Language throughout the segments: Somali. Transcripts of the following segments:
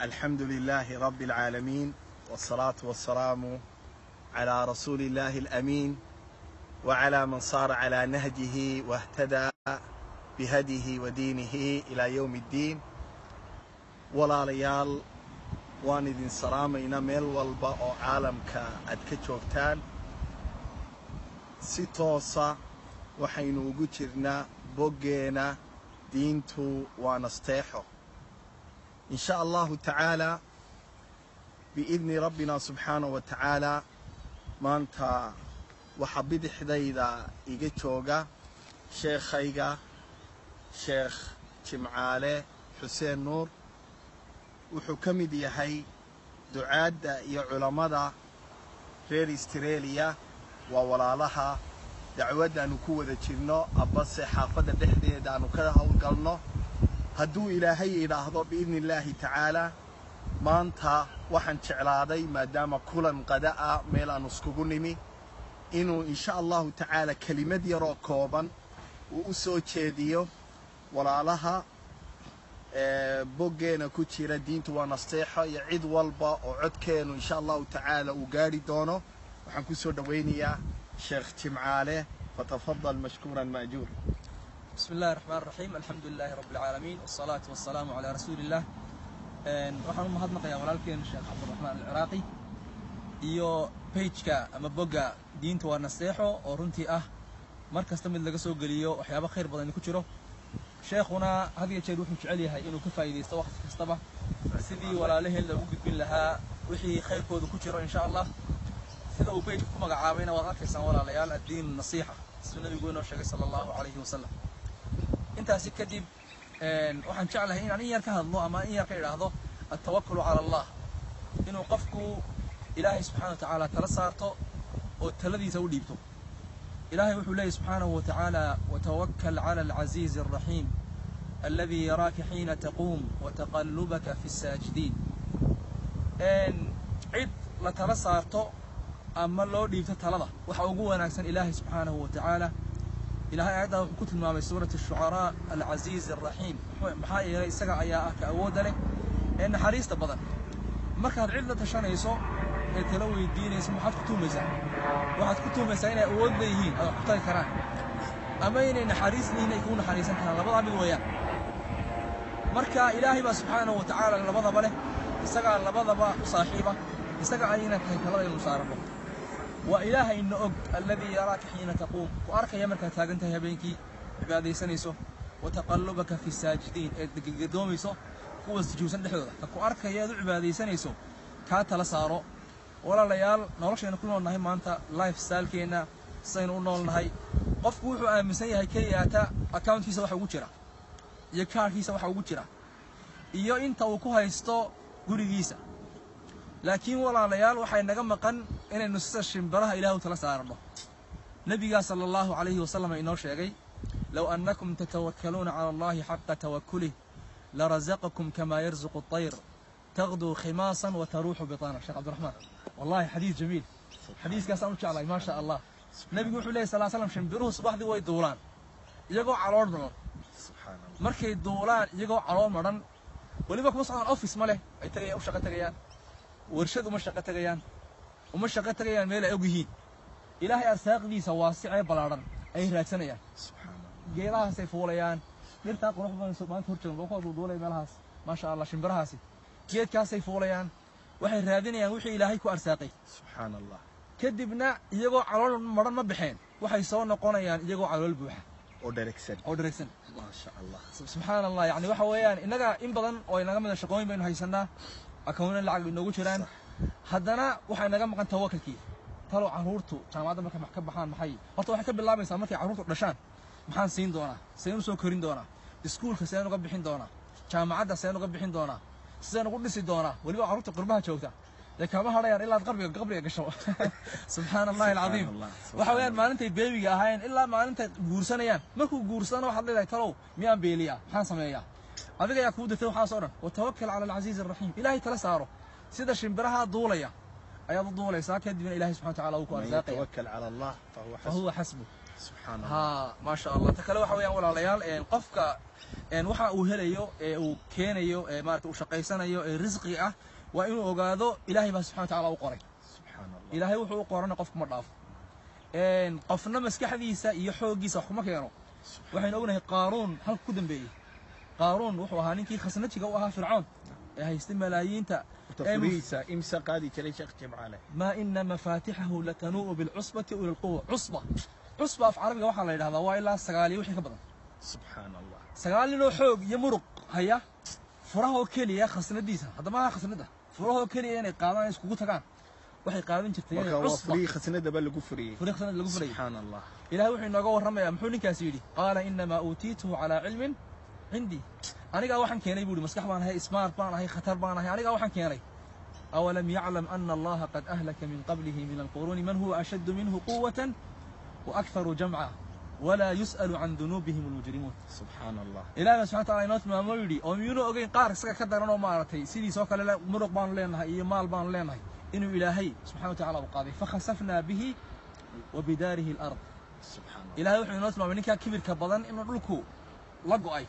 الحمد لله رب العالمين، والصلاة والسلام على رسول الله الأمين وعلى من صار على نهجه واهتدى بهديه ودينه إلى يوم الدين. Walaalayaal, waan idin salaamaynaa meel walba oo caalamka aad ka joogtaan. Si toosa waxaynu ugu jirnaa boggeena Diintu Waa Nasteexo. In sha Allahu tacaala, biidni rabbina subxaanahu wa tacaala, maanta waxaa bidixdayda iga jooga sheekhayga, Sheekh Jimcaale Xuseen Nuur. Wuxuu ka mid yahay ducaadda iyo culammada reer Australia. Waa walaalaha dacwaddaannu ku wada jirno abbase xaafadda dhexdeeda aanu ka howlgalno. Hadduu Ilaahay idhaahdo, biidni illaahi tacaala, maanta waxaan jeclaaday, maadaama kulan qada ah meel aan iskugu nimi, inuu insha Allahu tacaala kelimad yaroo kooban uu u soo jeediyo walaalaha boggeena ku jira Diintu Waa Nasteexo iyo cid walba oo codkeenu insha Allahu tacaala uu gaadhi doono. Waxaan ku soo dhowaynayaa Sheekh Jimcaale. Fatafadal mashkuuran maajuur. بسم الله الرحمن الرحيم، الحمد لله رب العالمين، والصلاة والسلام على رسول الله. Waxaan u mahadnaqayaa walaalkeen Sheekh Cabdiraxmaan Alciraaqi iyo pageka ama bogga Diinta Waa Nasteexo, oo runtii ah mar kasta mid laga soo geliyo waxyaabo khayr badan ku jiro. Sheekhuna had iyo jeer wuxuu jecel yahay inuu ka faa'iidaysto waqti kastaba sidii walaalaheen loogu gudbin lahaa wixii khayrkooda ku jiro, insha Allah. Sida uu pageka ku magacaabayna waad arkaysaan, walaalayaal, addiin nasiixa, siduu nabigu inoo sheegay sala Allahu calayhi wasalam. Intaasi kadib, waxaan jeclahay inaan in yar ka hadlo ama in yar ka idhaahdo altawakulu cala Allah, inuu qofku Ilaahay subxana wa tacaala tala saarto oo taladiisa u dhiibto. Ilaahay wuxuu leeyahy subxaanahu wa tacaala: "Watawakal cala alcaziizi alraxiim alladii yaraaka xiina taquum wataqallubaka fi saajidiin." Cid la tala saarto ama loo dhiibto talada waxa ugu wanaagsan Ilaahay subxaanahu wa tacaala. Ilahay aayaddaa wuxuu ku tilmaamay suurat ashucaraa alcaziiz alraxiim, maxaa yeelay isaga ayaa ah ka awoodda leh ee naxariista badan. Markaad cid la tashanayso ee talo weydiinayso, maxaad ku tuumaysaa? Waxaad ku tuumaysaa inay awood leeyihiin ay wax ku tari karaan ama inay naxariis leeyihiin ay kuu naxariisan karaan. Labadaa mid weeyaan. Marka Ilaahay baa subxaanahu wa tacaala labadaba leh, isagaa labadaba u saaxiiba, isaga ayayna tahay talada inuu saarano. Waa Ilaahayna og, alladii yaraaka xiina taquum, ku arkaya markaad taagan tahay habeenkii cibaadaysanayso, wataqallubaka fi saajidiin, eed gadoomayso kuwa sujuudsan dhexdooda. Ka ku arkaya aad u cibaadaysanayso kaa tala saaro. Walaalayaal, noloshaynu ku noolnahay maanta, lifestylekeenna sidaynu u noolnahay, qofku wuxuu aaminsan yahay keliyaata accountkiisa waxa ugu jira iyo kaarkiisa waxa ugu jira iyo inta uu ku haysto gurigiisa. Laakiin walaalayaal, waxay naga maqan inaynu sida shimbiraha Ilaah u tala saarano. Nabigaa sala Allahu calayhi wasalam inoo sheegay: "Low annakum tatawakkaluuna cala Allahi xaqa tawakulih larazaqakum kamaa yarzuqu الطayr tagduu khimaasan wa taruuxu bitaana." Sheekh Cabdiraxmaan, wallahi xadiis jamiil, xadiiskaasaan u jeclay, maa sha Allah. Nabigu wuxuu leeyay sal slam: shimbiruhu subaxdii way duulaan iyagoo calool madhan. Markay duulaan iyagoo calool madhan, weliba kuma socdaan office ma leh ay tagayaan, u shaqo tegayaan warshad, uma shaqo tegayaan, uma shaqo tegayaan meel ay og yihiin. Ilaahay arsaaqdiisa waasicee ballaadhan ayay raadsanayaan. Geedahaasay fuulayaan, dhirtaa qurux badan maanta hor joogan waa kuwa duulduulaya meelahaas, maasha Allah. Shimbirahaasi geedkaasay fuulayaan, waxay raadinayaan wixii Ilaahay ku arsaaqay. Subxaan Allah. Kadibna iyagoo calool madhan ma baxeen, waxay soo noqonayaan iyagoo calool buuxa oo dheregsan. Oo dheregsan. Maasha Allah. Subxaan Allah. Yani waxa weeyaan, innaga in badan oo inaga mida shaqooyin baynu haysanaa, akoonna lacag inoogu jiraan, haddana waxaa inaga maqan tawakalkii. Talow carruurtu jaamacadda markay ka baxaan maxay? Horta waxay ka bilaabaysaa markay carruurtu dhashaan: maxaan siin doonaa? Seen u soo korin doonaa? Iskuulka seen uga bixin doonaa? Jaamacadda seen uga bixin doonaa? Sideen ugu dhisi doonaa? Weliba carruurta qurbaha joogta dee kama hadhayaan ilaad qabriga gasho. Subxaana Allahi alcadiim. Waxa weeyaan, maalintay babyga ahaayeen ilaa maalintay guursanayaan. Markuu guursadana waxaad leedahay: "Talow miyaan beeliyaa? Maxaan sameeyaa?" Adiga ayaa kuu dirtay waxaas oo dhan. Watawakal cala alcasiiz alraxiim. Ilaahay tala saaro. Sida shimbiraha duulaya ayaad u duulaysaa, kadibna Ilahay subxana wa tacala uu ku من arsaaqaya. يتوكل على الله فهو حسبه. فهو حسبه. Subxaan Allah. Ha, maasha Allah. Ta kale waxa weeyaan, walaalayaal, qofka waxa uu helayo ee uu keenayo ee maarata uu shaqaysanayo ee risqi ah waa inuu ogaado Ilaahay baa subxana wa tacaala u qoray. Subxaan Allah. Ilaahay wuxuu u qorana qofku ma dhaafo. Qofna maskaxdiisa iyo xooggiisa wax kuma keeno. Waxaynu ognahay Qaaruun halka ku dambeeyey. Qaaruun wuxuu ahaa ninkii khasnajiga u ahaa Fircoon ee haystay malaayiinta ee Tafuriisa imsa qaadi jiray, Sheekh Jimcaale? ما إن مفاتحه لتنوء بالعصبة أولي القوة. عصبة، cusba af Carabiga waxaa la yidhahdaa waa ilaa 9 iyo wixii ka badan. Subxaan Allah. 9 ninoo xoog iyo muruq haya furahoo keliya khasnadiisa, haddama aha khasnada, furahoo keliya inay qaadaan, iskugu tagaan, waxay qaadan jirtay inay Marka waa cusba furihii khasnada baa lagu furiyey. Furihii khasnada lagu furayay. Subxaan Allah. Ilaahay wuxuu inooga warramayaa muxuu ninkaasi yidhi: قال إنما أوتيته على علم عندي. Anigaa waxaan keenay buu yidhi, maskax baan ahay, smart baan ahay, khatar baan ahay, anigaa waxaan keenay. أولم يعلم أن الله قد أهلك من قبله من القرون من هو أشد منه قوة وأكثر جمعا ولا يسأل عن ذنوبهم المجرمون. Subxaan Allah. Ilaahay baa subxana wataala inoo tilmaamo, yidhi oo miyuuna ogeyn qaar isaga ka daran oo maaragtay sidiisoo kale muruq baanu leenahay iyo maal baanu leenahay, inuu Ilaahay subxana wa tacala u qaaday: فخسفنا به وبداره الأرض. Subxaan Allah. Ilaahay wuxuu inoo tilmaamay ninkaa kibirka badan inuu dhulku la go'ay.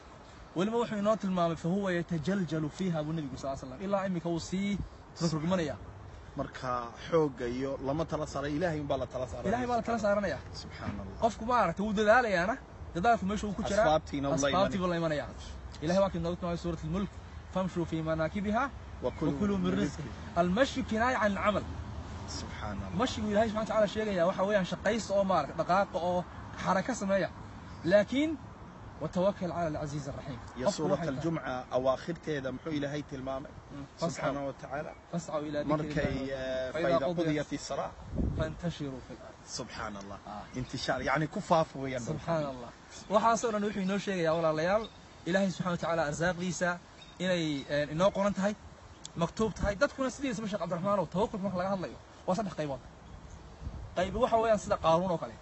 Weliba wuxuu inoo tilmaamay فهو يتجلجل فيها buu nebigu sal slam, ilaa imika wuu sii rogrogmanaya. Marka xoogga iyo lama tala saaray, Ilaahay unbaa la tala saaray. Ilaahay baa la tala saaranaya. Subxaan Allah. Qofku maaragtay wuu dadaalayaana, dadaalku meesha uu ku jiraa. Asbaabtiina uu la Asbaabtii imanaya. buu la imanaya. Ilahay waa kii noogu tilmaamay suurat Almulk: فامشوا في مناكبها وكلوا من رزقه. المشي كناية عن العمل. Subxaan Allah. Mashigu Ilahay subxana watacaala sheegaya waxa weeyaan shaqaysta oo maaragta dhaqaaqa oo xaraka sameeya, laakiin وتوكل على العزيز الرحيم. Iyo Qofku suurat waxay tahay- Aljumca awaakhirteeda muxuu Ilaahay tilmaamay subxaana wa tacaala? فاسعوا إلى ذكر markay الله فإذا قضيت الصلاة فانتشروا في الأرض. Subxaan Allah. Ah. Intishaar yani ku faafo weeyaan. Subxaan Allah. Waxaasoo dhan wuxuu inoo sheegayaa, walaalayaal, Ilaahay subxana watacaala arsaaqdiisa inay inoo qoran tahay, maktuub tahay. Dadkuna sidiisaba, Sheekh Cabdiraxmaanow, tawakulka marka laga hadlayo waa saddex qaybood. Qaybi waxa weeyaan sida Qaaruun oo kale,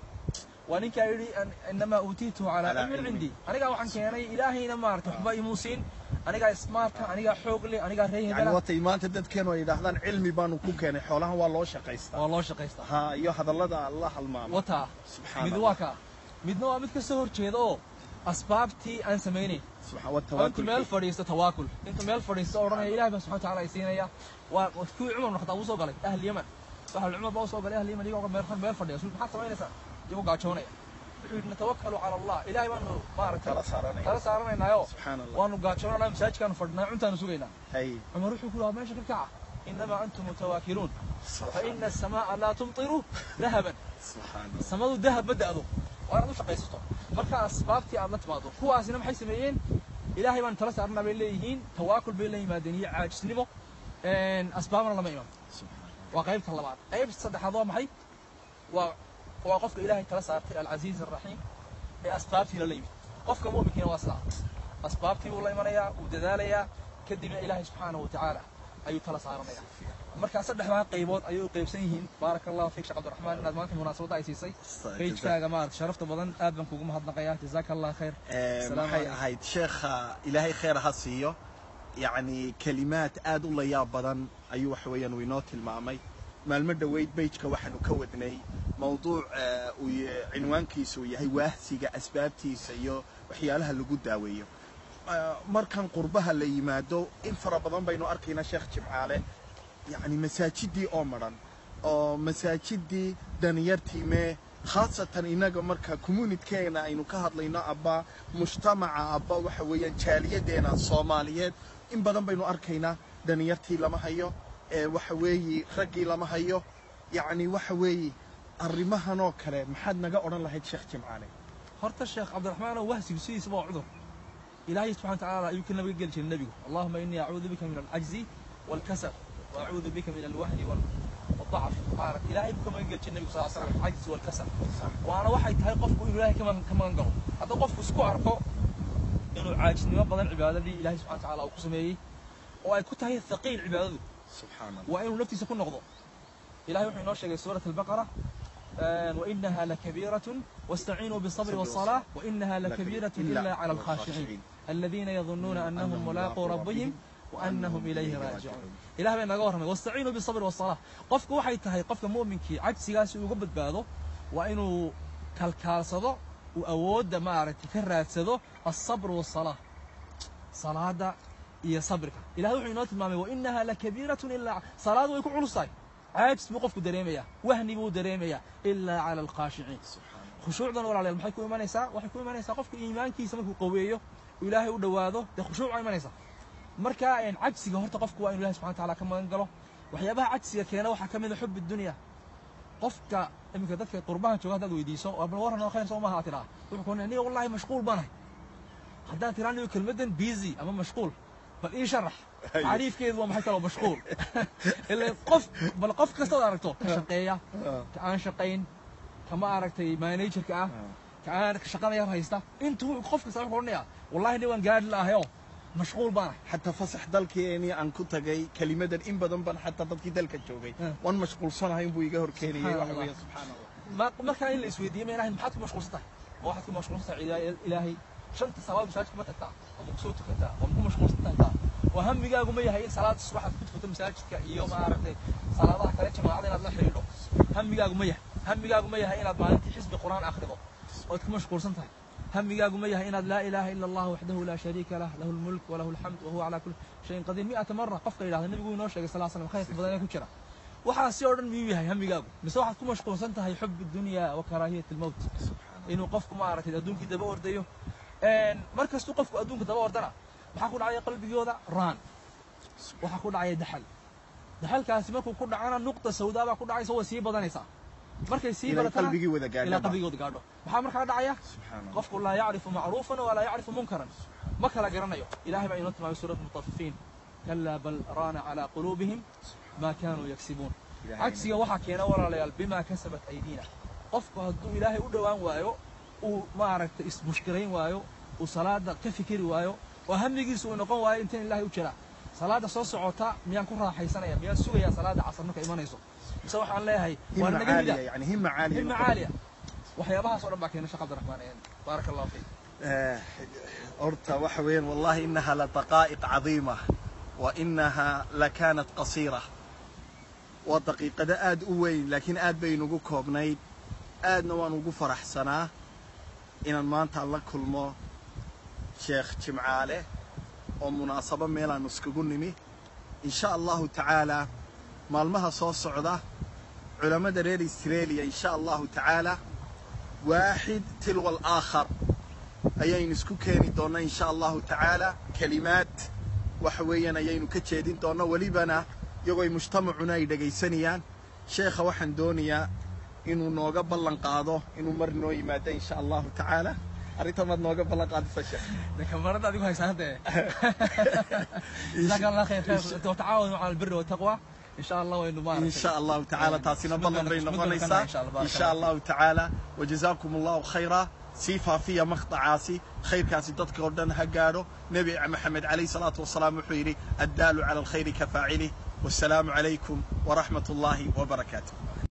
waa ninkaa yidhi إنما أوتيته على على علم علم. عندي. Anigaa waxaan keenay, Ilaahayna maarata waxba imuu siin, anigaa smartka, anigaa xoog leh, anigaa ree Yani hebela. Watay maanta dadkeenu ay yidhaahdaan cilmi baanu ku keenay, xoolahan waa loo shaqaystaa. Waa loo shaqaystaa. Ha, iyo hadallada la halmaamo. Wataa. Subxaan Mid Allah. waa kaa, midna waa mid ka soo horjeeda oo asbaabtii aan samaynayn. Subxaan wa Oo intuu meel tawaakul. fadhiisto, tawaakul intuu meel fadhiisto odhanaya Ilahay baa subxana wataala ay siinaya. Waa kuwii Cumar bin Khataab uu soo galay Ahli Yaman. Waxa Cumar baa usoo galay Ahli Yaman iyagoo meel fadhiya. Rasuulku, maxaad samaynaysaa? Iyagoo gaajoonaya. Wuxuu yidhi: نتوكل على الله. Ilahay baanu maaragtay tala saaranaya. Tala saaranaynaayo Subxaan Allah. waanu gaajoonanaa, masaajidkaanu fadhinaa, cuntaanu sugaynaa. Hay. Cumar wuxuu ku yihi: meesha ka kaca, إنما أنتم متواكلون فإن السماء لا تمطر ذهبا. Subxaan Allah. Samadu dahab ma da'do, waa inaad u shaqaysato. Marka asbaabtii aad la timaado. Kuwaasina maxay sameeyeen? Ilaahay baan tala saarnaa bay leeyihiin, tawaakul bay la yimaadeen iyo caajisnimo, asbaabna lama iman. Subxaan. Waa qaybta labaad. Qaybta saddexaad waa maxay? Waa qofka Ilaahay tala saartay alcasiiz alraxiim ee asbaabtiina la yimid. Qofka mu'minkiina waa sidaa, asbaabtii buu la imanayaa, wuu dadaalayaa, kadibna Ilaahay subxaanahu watacaala ayuu tala saaranaya. Marka saddexdaa qaybood ayay u qaybsan yihiin. Baaraka Allahu fiik, Sheekh Cabdiraxmaan, inaad maanta munaasabadda ay siisay pagekaaga maarata sharafta badan, aad baan kugu mahadnaqayaa. Jazaaka Allah khayr. Asalaamu Maxay calaykum. ahayd, sheekha Ilaahay khayr ha siiyo, yacni kelimaad aad u layaab badan ayuu waxa weeyaan uu inoo tilmaamay. Maalmo dhoweyd pageka waxaanu ka wadnay mowduuc uu cinwaankiisu uu yahay waahsiga asbaabtiisa iyo waxyaalaha lagu daaweeyo. Markan qurbaha la yimaado in fara badan baynu arkaynaa, Sheekh Jimcaale, yacni masaajidii oo madhan oo masaajidii danyartii mee, khaasatan innaga marka communitkeena aynu ka hadlayno abba mujtamaca abba waxa weeyaan jaaliyadeena Soomaaliyeed, in badan baynu arkaynaa danyartii lama hayo, ee waxa weeye raggii lama hayo. Yacni waxa weeye arrimahan oo kale maxaad naga odhan lahayd, Sheekh Jimcaale? Horta, Sheekh Cabdiraxmaan, wahsigu sidiisaba waa cudur. Ilaahay subxana watacaala ayuu ka nabiga geli jiray nebigu: اللهم إني أعوذ بك من العجز والكسل وأعوذ بك من الوهن والضعف. Maaragt Ilaahay buu ka magan geli jiray nebigu sal slam العجز والكسل. Waana waxay tahay qofku inuu Ilaahay ka magan galo hadduu qofku isku arko inuu caajisnimo badan cibaadadii Ilaahay subxana watacaala uu ku sameeyey oo ay ku tahay thaqiil cibaadadu. Subxaan Allah. Waa inuu naftiisa ku noqdo. Ilahay wuxuu inoo sheegay suurat Albaqara: وإنها لكبيرة واستعينوا بالصبر والصلاة وإنها لكبيرة إلا على الخاشعين الذين يظنون أنهم ملاقو ربهم وأنهم إليه راجعون. Ilaah baa inaga warramay: واستعينوا بالصبر والصلاة. Qofku waxay tahay qofka mu'minkii cajsigaasi uga badbaado waa inuu Kalkaalsado uu awoodda maaragtay ka raadsado alsabr wasalaa, salaada iyo sabrka. Ilahay wuxuu inoo tilmaamay wainaha lakabiiratun ilaa salaadu way ku culus tahay, caajis buu qofku dareemayaa, wahni buu dareemayaa, ilaa cala alkhaashiciin. Khushuucdan walaalayaal maxay ku imanaysaa? Waxay ku imanaysaa qofka iimaankiisa markuu qaweeyo uu Ilaahay u dhowaado, dee khushuuc waa imanaysaa. Marka cajsiga horta qofku waa inuu Ilahay subxana wataala ka magan galo. Waxyaabaha cajsiga keena waxaa ka mid a xub dunya. Qofka iminka dadka qurbahan jooga haddaad weydiiso, waa bal warran oo khayr soo maaha tiraa, wuxuu ku aniga wallahi mashquul baan ahay. Haddaan tiraa aniga kelmaddan busy ama mashquul bal ii sharax tacriifkeedu waa maxay kaloo mashquul, ila qof bal qof kastood aragto ka shaqeeya, ka aan shaqayn, kama aragtay managerka ah, ka aan shaqada yar haysta, intuu qof kasta wuxuu odhanayaa wallahi nin waan gaadhi la'ahayo mashquul baan ahay. Xataa fasax dalkeenii aan ku tagay kelimadan in badan ban xataa dadkii dalka joogay waan mashquulsanahay inbuu iga hor keenayay waxa weeye, subxaan Allah. Markaa in la isweydiiyo ma ilahay maxaad ku mashquulsan tahay? Ma waxaad ku mashquulsan tahay Ilaahay? Shanta salaad masaajidka ma tagtaa oo ma kusoo tukataa oo ma ku mashquulsan tahay taa? Oo hamigaagu ma yahay in salaada subax aad ku tukato masaajidka iyo maaragtay salaadaha kale jamaacada inaad la xidhiidho? Hamigaagu ma yahay? Hamigaagu ma yahay inaad maalintii xisbi qur-aan akhrido ood ku mashquulsan tahay? Hamigaagu ma yahay inaad laa ilaaha ila allah waxdahu laa shariika lah, lahu lmulk walahu alxamd wahuwa calaa kulli shayin qadiir 100 mara qofka yidhahda nabigu inoo sheegay sal slam khayrka badan ee ku jira? Waxaasi oo dhan miyuu yahay hamigaagu, mise waxaad ku mashquulsan tahay xub dunya wa karaahiyat almowt, inuu qofku maaragtay adduunkii daba ordayo? Mar kastuu qofku adduunka daba ordana maxaa ku dhacaya qalbigooda? Raan waxaa ku dhacaya, daxal. Daxalkaasi markuu ku dhacana nuqta sawdaa baa ku dhacaysa, way sii badanaysaa. Markay sii ilaa badatana qalbigii wada ilaa gaadhaba qalbigooda gaadho, maxaa markaa dhacaya? Subxaan Allah. Qofku laa yacrifu macruufan walaa yacrifu munkaran, ma kala garanayo. Ilahay baa inoo tilmaamay suurat mutafifiin, kalaa bal raana calaa quluubihim maa kaanuu yaksibuun. Cagsiga waxaa keena walaalayaal bimaa kasabat aydiina. Qofku hadduu Ilaahay u dhowaan waayo, uu maaragtay ismushkilayn waayo, uu salaada ka fikiri waayo, oo hamigiisu uu noqon waayo intan Ilaahay u jira, salaada soo socota miyaan ku raaxaysanaya, miyaan sugayaa salaada casar marka imanayso, mise waxaan leeyahay waa himma naga rida caaliya, yani himma caaliya, himma caaliya. Waxyaabahaas oo dhan baa keena. Sheekh Cabdiraxmaan, baaraka allahu fiik. Horta waxa weeyaan wallahi inaha la daqaa'iq cadiima wa inaha lakanat qasiira, waa daqiiqado aad u weyn, laakiin aad bay inugu koobnayd. Aadna waan ugu faraxsanaa inaan maanta la kulmo Sheekh Jimcaale oo munaasabo meelaan iskugu nimi. In sha Allahu tacaala maalmaha soo socda culammada reer Australia in sha Allahu tacaala waaxid tilwa alaakhar ayaynu isku keeni doonnaa in sha Allahu tacaala. Kelimaad waxa weeyaan ayaynu ka jeedin doonnaa, welibana iyagoo ay mujtamacuna ay dhegaysanayaan. Sheekha waxaan doonayaa inuu nooga ballan qaado inuu mar noo yimaado in sha Allahu tacaala. Arrintan maad nooga ballan qaadaysaa, sheekh? Kamarada adigu haysaa hadda. Jazaaka Allah khayr khayr, watacaawanu cala albiri wataqwa in sha Allah waynu maaragtay in sha Allahu tacaala taasina ballan bay noqonaysaa in sha Allahu tacaala. Wajazaakum Allahu khayra. Sii faafiya maqtacaasi, khayrkaasi dadka oo dhan ha gaadho. Nebi Maxamed calayhi salaatu wasalaam wuxuu yidhi addaalu cala alkhayri ka faacilih. Wassalaamu calaykum waraxmat ullaahi wabarakaatu.